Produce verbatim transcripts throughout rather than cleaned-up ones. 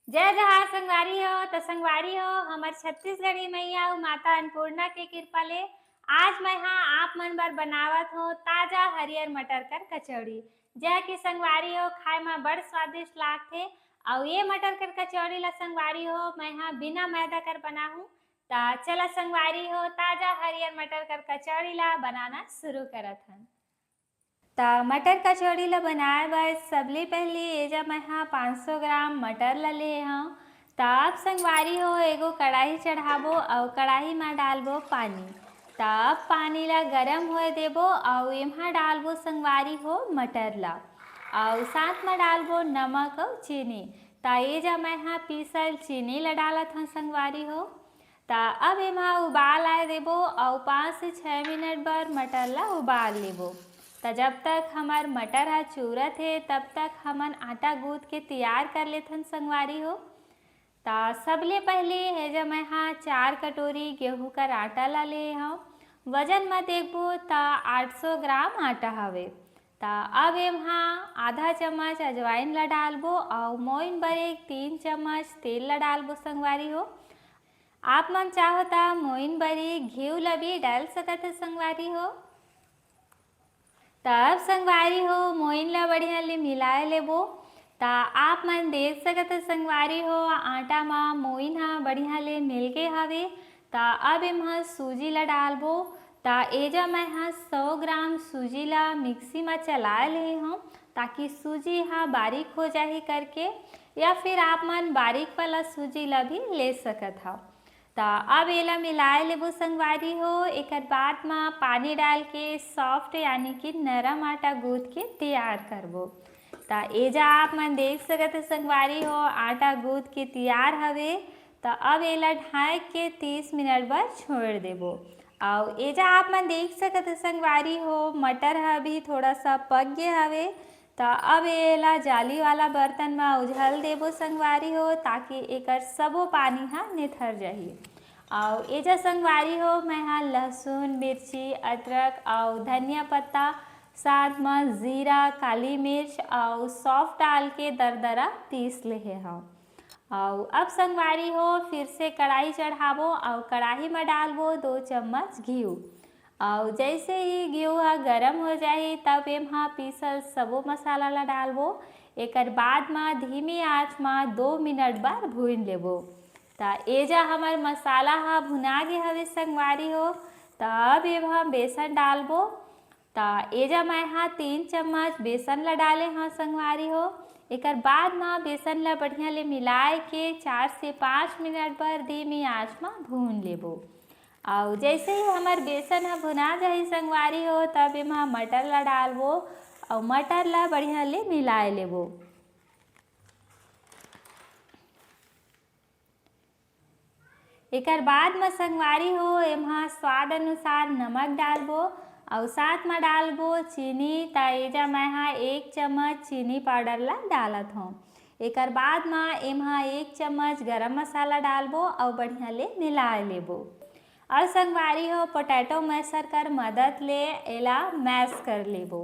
जय जोहार संगवारी हो। त संगवारी हो, हमर छत्तीसगढ़ी मैया अउ माता अन्नपूर्णा के कृपा ले आज मैं हा आप मन बर बनावत हो ताजा हरियर मटर कर कचौड़ी, जेहा कि संगवारी हो खाए म बड़ स्वादिष्ट लागथे। अउ ये मटर कर कचौड़ी ला संगवारी हो मैं हा बिना मैदा कर बनाहूँ। त चला संगवारी हो, ताजा हरियर मटर कर कचौड़ी ला बनाना शुरू करत हन। त मटर कचौड़ी ला बनाए बर सबले पहिली एजा मैं हा पाँच सौ ग्राम मटर ला ले हव। त अब संगवारी हो एगो कड़ाही चढ़ाबो अउ कड़ाही म डालबो पानी। त अब पानी ला गरम होए देबो अउ एम्हा डालबो संगवारी हो मटर ला अउ साथ म डालबो नमक अउ चीनी। त एजा मैं हा पीसल चीनी ला डालत हव संगवारी हो। त अब एमा उबाल आए देबो अउ पाँच से छः मिनट बर मटर ला उबाल लेबो। त जब तक हमर मटर ह चूरत हे, तब तक हमन आटा गूंथ के तियार कर लेथन संगवारी हो। त सबले पहिली हेजा मैं हा चार कटोरी गेहूं कर आटा ला ले हव। वजन म देखबो त आठ सौ ग्राम आटा हवे। त अब एमा आधा चम्मच अजवाइन ला डालबो अउ मोइन बर एक तीन चम्मच तेल ला डालबो संगवारी हो। आप मन चाहो त मोइन बर एक घीव ला भी डाल सकत हो संगवारी हो। त अब संगवारी हो मोइन ला बढ़िया ले मिलाए लेबो। त आप मन देख सकत हो संगवारी हो आटा म मोइन ह बढ़िया ले मिल गे हवे। त अब एमा सूजी ला डालबो। त एजा मैं ह सौ ग्राम सूजी ला मिक्सी म चलाए ले हव, ताकि सूजी ह बारीक हो जाही करके, या फिर आप मन बारीक वाला सूजी ला भी ले सकत हव। त अब एला मिलाए लेबो संगवारी हो। एकर बाद म पानी डाल के सॉफ्ट यानी कि नरम आटा गूंथ के तैयार करबो। त एजा आप मन देख सकत हो संगवारी हो आटा गूंथ के तैयार हवे। त अब एला ढांक के तीस मिनट बर छोड़ देबो। अउ एजा आप मन देख सकत हो संगवारी हो मटर ह अभी थोड़ा सा पक गे हवे। त अब एला जाली वाला बर्तन म उझल देबो संगवारी हो, ताकि एकर सबो पानी ह निथर जाही। अउ एजा संगवारी हो मैं ह लहसुन, मिर्ची, अदरक अउ धनिया पत्ता, साथ म जीरा, काली मिर्च अउ सौंफ डाल के दरदरा पीस लेहे हव। अउ अब संगवारी हो फिर से कढ़ाई चढ़ाबो अउ कढ़ाई म डालबो दो चम्मच घीव। अउ जैसे ही घीव ह गरम हो जाही, तब एम्हा पीसल सबो मसाला ला डालबो। एकर बाद म धीमी आंच म दो मिनट बर भून लेबो। त एजा हमर मसाला ह भुना गे हवे संगवारी हो। त अब एम्हा बेसन डालबो। त एजा मैं हा तीन चम्मच बेसन ला डाले हव संगवारी हो। एकर बाद म बेसन ला बढ़िया ले मिलाए के चार से पाँच मिनट बर धीमी आंच म भून लेबो। अउ जैसे ही हमर बेसन ह भुना जाही संगवारी हो, तब एमा मटर ला डालबो अउ मटर ला बढ़िया ले मिलाए लेबो। एकर बाद म संगवारी हो एम्हा स्वाद अनुसार नमक डालबो अउ साथ म डालबो चीनी। त एजा मैं हा एक चम्मच चीनी पाउडर ला डालत हव। एकर बाद म एम्हा एक चम्मच गरम मसाला डालबो अउ बढ़िया ले मिलाए लेबो। अउ संगवारी हो पोटैटो मैशर कर मदद ले एला मैश कर लेबो।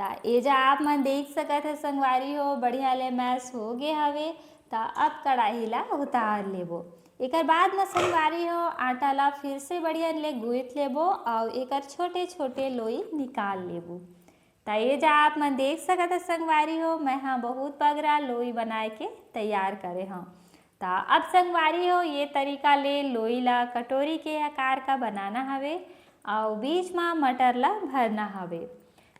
त एजा आप मन देख सकत हो संगवारी हो बढ़िया ले मैश हो गे हवे। त अब कढ़ाई ला उतार लेबो। एकर बाद म संगवारी हो आटा ला फिर से बढ़िया ले गूंथ लेबो अउ एकर छोटे-छोटे लोई निकाल लेबो। त एजा आप मन देख सकत हो संगवारी हो मैं हा बहुत बगरा लोई बनाए के तैयार करे हव। त अब संगवारी हो ये तरीका ले लोई ला कटोरी के आकार का बनाना हवे अउ बीच म मटर ला भरना हवे।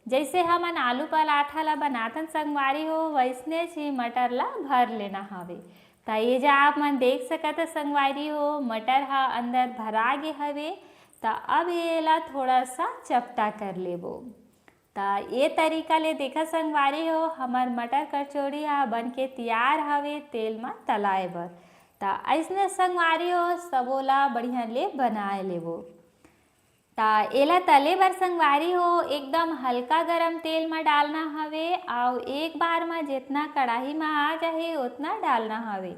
जैसे हमन आलू पराठा ला बनाथन संगवारी हो, वैसने ही मटर ला भर लेना हवे। त एजा आप मन देख सकत हो संगवारी हो, मटर ह अंदर भरा गे हवे। त अब एला थोड़ा सा चपटा कर लेबो। त ये तरीका ले देखा संगवारी हो, हमर मटर कचौड़ी ह बन के तियार हवे तेल म तलाए बर। त अइसने संगवारी हो, सबो ला बढ़िया ले बनाए लेबो। त एला तले बर संगवारी हो, एकदम हल्का गरम तेल म डालना हवे, अउ एक बार म जेतना कढ़ाई म आ जाही, ओतना डालना हवे।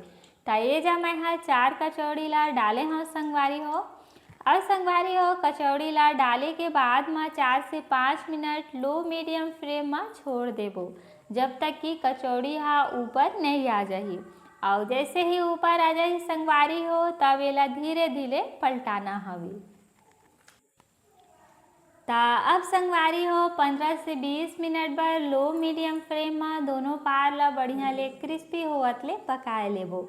त एजा मैं ह चार कचौड़ी ला डाले हव संगवारी हो। अउ संगवारी हो, कचौड़ी ला डाले के बाद म चार से पाँच मिनट लो मीडियम फ्लेम म छोड़ देबो, जब तक कि कचौड़ी ह ऊपर नइ आ जाही। अउ जैसे ही ऊपर आ जाही संगवारी हो, तब एला धीरे धीरे पलटाना हवे। त अब संगवारी हो, पंद्रह से बीस मिनट बर low medium flame म दोनों पार ल बढ़िया ले crispy होवत ले पकाए लेबो।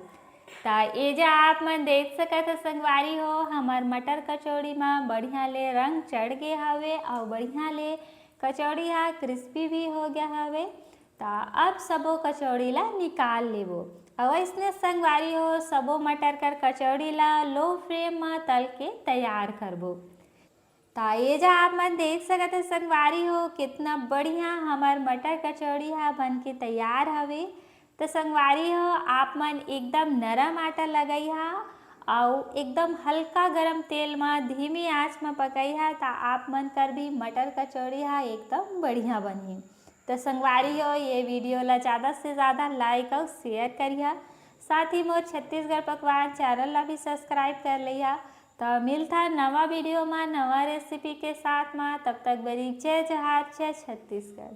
त ये जा आप मन देख सकत ह संगवारी हो, हमर मटर कचौड़ी म बढ़िया ले रंग चढ़ गे हवे अउ बढ़िया ले कचौड़ी ह crispy भी हो गया हवे। त अब सबो कचौड़ी ला निकाल लेबो। अउ अइसने संगवारी हो, सबो मटर कर कचौड़ी ला low flame म तल के तैयार करबो। त ये जा आप मन देख सकत ह संगवारी हो, कितना बढ़िया हमर मटर कचौड़ी ह बन के तैयार हवे। त संगवारी हो, आप मन एकदम नरम आटा लगइहा अउ एकदम हल्का गरम तेल म धीमी आंच म पकइहा, त आप मन कर भी मटर कचौड़ी ह एकदम बढ़िया बनही। त संगवारी हो, ये video ला ज़्यादा से ज़्यादा like अउ share करिहा। साथ ही मोर छत्तीसगढ़ पकवान channel ला भी subscribe कर लिहा। त मिलथा नवा video मा, नवा recipe के साथ मा। तब तक बरी जय जोहार, जय छत्तीसगढ़।